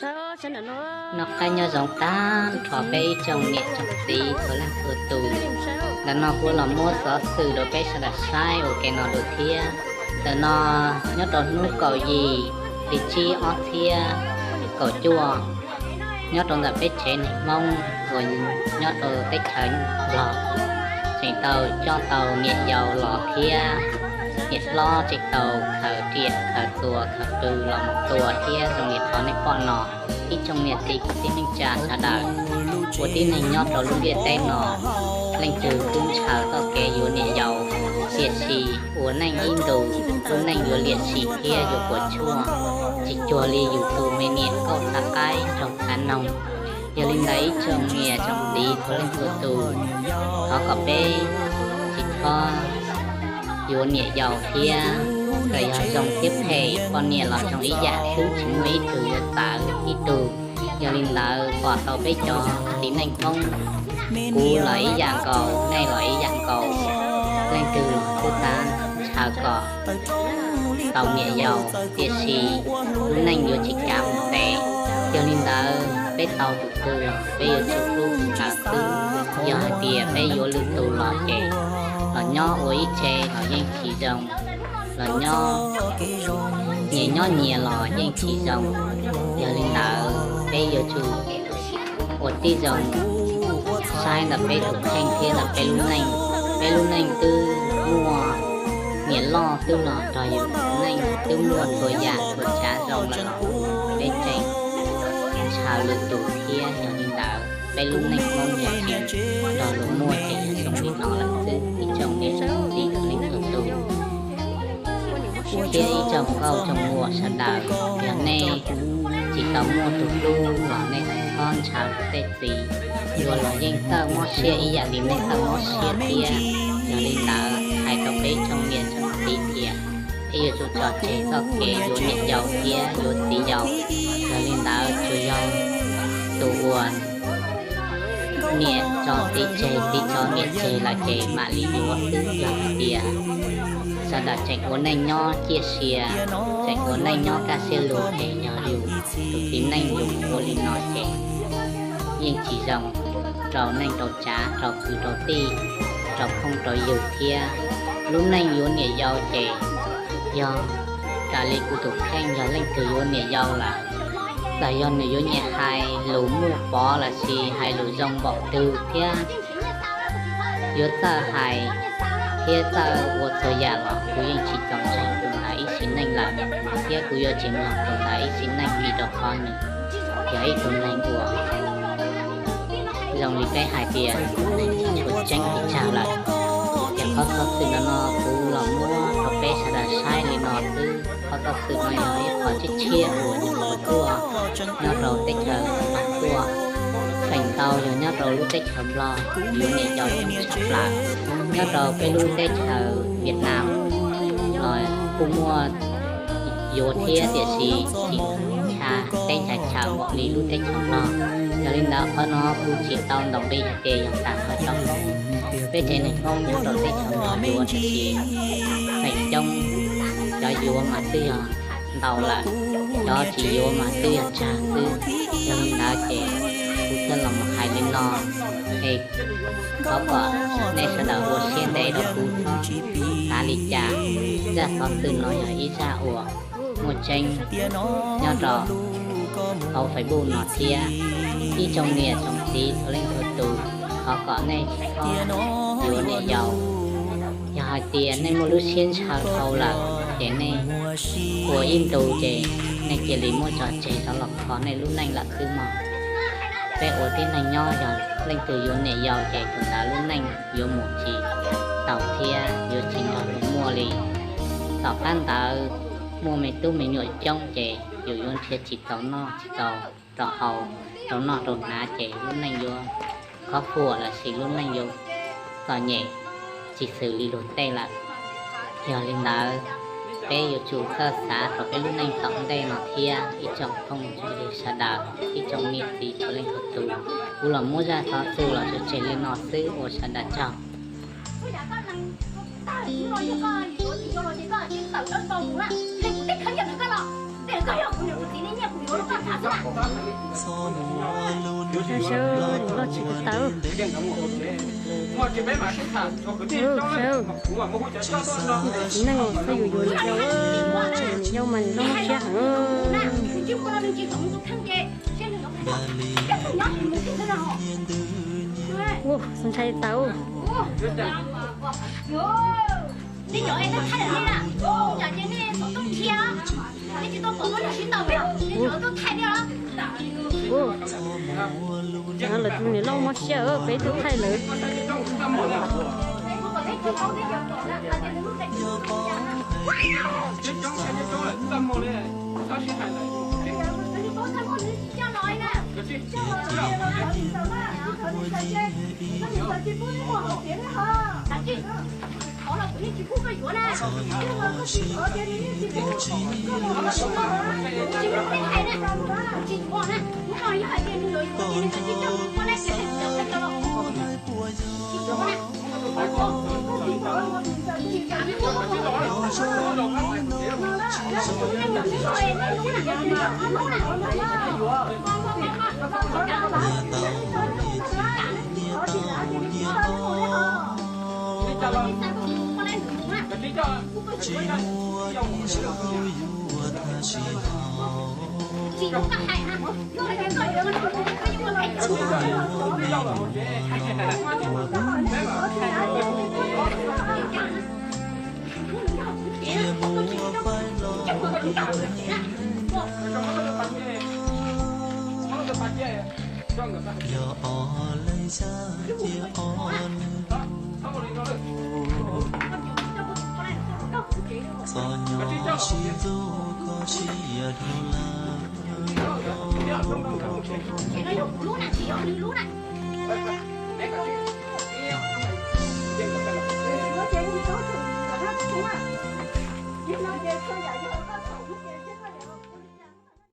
Noj qab nyob zoo tag nrho peb ib tsoom niam tsoom txiv txhua leej txhua tus. Ntawm no kuv los muab xov xwm rau peb sawv daws saib ua ke no dua thiab. Ntawm no nyob rau hnub kaum yim hli tsib ob txhiab kaum cuaj, nyob rau ntawm peb tsev neeg Hmoob uas nyob rau teb chaws Nplog, tseem tau coj tau niam yau los thiab niam hlob tseem tau khaws riam khaws txuas khaws qws los mus tua thiab zoo li qhov nej pom no. Ib tsoom niam txiv kwv tij neej tsa sawv daws, ua tib neeg nyob rau lub ntiaj teb no, leej twg twb ntshaw txoj kev yuav niam yau, tiam sis ua neej ib ntus, lub neej yuav liam sim thiab yuav puas tsuaj, tsis cuag li yus tus me niam nkauj txav qaib nraug txav noog. Yog li ntawd ib tsoom niam tsoom txiv txhua leej txhua tus, thov kom peb tsis txhob yuav niam yau thiab. Txawm yog zoo thiab phem, poj niam los zoo ib yam, twb tsis muaj ib tug yuav txawv ib tug. Yog li ntawd pom tau peb cov txiv neej Hmoob, kuv los ib yam nkaus, nej los ib yam nkaus, leej twg los kuj xav ntshaw kom tau niam yau, tiam sis lub neej yuav tsis kav mus ntev. Yog li ntawd peb tau tus twg los peb yuav tsum hlub tus ntawd xwb. Yog hais tias peb yuav lwm tus los ces los nyob ua ib tse los yeej tsis zoo, los nyob nyias nyob nyias los yeej tsis zoo. Yog li ntawd peb yuav tsum ua tib zoo saib ntawm peb tus kheej thiab ntawm peb lub neej. Peb lub neej twb muaj niam loj twb los nrog yus tus neej, twb muaj txhua yam txhua tsav zoo lawm los peb tseem ntshaw lwm tus thiab. Yog li ntawd peb lub neej Hmoob yog tseem nrog luag muaj ces yog zoo li no lawm xwb ib tsoom niam txiv txhua leej txhua tus. Thiab ib tsoom nkauj tsoom muam sawv daws, yog nej tsis tau muaj tus hlub los nej txhob ntshaw tej txiv, yuav los yeej txawj mob siab ib yam li nej txawj mob siab thiab. Yog li ntawd hais rau peb tsoom niam tsoom txiv tias peb yuav tsum tso tseg txoj kev yuav niam yau thiab yuav txiv yau. Yog li ntawd tsuas yog tus uas niam tso txiv tseg, txiv tso niam tseg lawm ces mam li yuav xwb. Yog hais tias sawv daws tseem ua neej nyob ciaj sia, tseem ua neej nyob kaj siab lug es yog yus tus txiv neej yus mus ua li no ces yeej tsis zoo rau neej rau tsav, rau kwv rau tij, rau phooj rau ywg thiab. Lub neej yuav niam yau ces yog raws li kuv tus kheej, yog leej twg yuav niam yau lawm, txawm yog nws yuav niam hais lus muaj pov los sis hais lus zoo npaum twg thiab yuav txawj hais thiab txawj ua txhua yam los kuv yeej tsis txaus ntseeg tus ntawd ib sim neej lawm, thiab kuv yuav tsis mloog tus ntawd ib sim neej li rau qhov nws yog ib tug neeg uas zoo li peb hais tias tus neeg tsis tshua tseeb pes tsawg lawm. Ces qhov xov xwm no no kuv los muab rau peb sawv daws saib li no xwb. Qhov xov xwm no yog ib qho tshiab tshiab uas nyuam qhuav tuaj nyob rau teb chaws Nplog tuaj, feem ntau yog nyob rau lub teb chaws Nplog yuav niam yau coob tshaj plaws. Nyob rau peb lub teb chaws Vietnam los kuj muaj yuav thiab, tiam sis tsis ncha teb ncha chaw npaum li lub teb chaws Nplog. Yog li ntawd qhov no kuv tsis tau ntaus nqi hais tias yog tag nrho cov Hmoob, peb tsev neeg Hmoob nyob rau teb chaws Nplog yuav, tiam sis feem coob cov yuav mas twb yog ntau lawm, cov tsis yuav mas twb yog tsawg xwb. Yog li ntawd ces kuv thiaj los mus hais li no, es thov kom nej sawv daws ua siab ntev rau kuv txhob xav li cas. Zaj xov xwm no yog ib zaj uas muaj tseeb nyob rau hauv Facebook no thiab. Ib tsoom niam tsoom txiv txhua leej txhua tus, thov kom nej tsis txhob yuav niam yau. Yog hais tias nej muaj lub siab ntshaw dhau lawm ces nej ua ib ntus ces nej cia li muab tso tseg rov los kho nej lub neej lawm xwb mog. Peb ua tib neeg nyob, yog leej twg yuav niam yau ces tus ntawd lub neej yuav mus tsis tau thiab yuav tsis nrog luag muaj li. Tom qab ntawd muaj me tub me nyuam coob ces yus yuav nrhiav tsis tau noj tsis tau rau haus, rau noj rau hnav ces lub neej yuav khov khuam los sis lub neej yuav txom nyem tsis xws li luag tej lawm. Yog li ntawd, peb yuav tsum txawj xav rau peb lub neej tom ntej no thiab ib tsoom phooj ywg sawv daws, ib tsoom niam txiv txhua leej txhua tus. Kuv los muab zaj xov xwm los tso tseg li no xwb, ua sawv daws tsaug. Sawv sawv, niam loj tsis tau. Sawv, txiv neej xav yuav yuav niam yau, niam yau mas niam loj mob siab heev. Ua, xav ntshai tau. Ua, lawv tus niam loj mob siab, peb tuaj thaij lawv.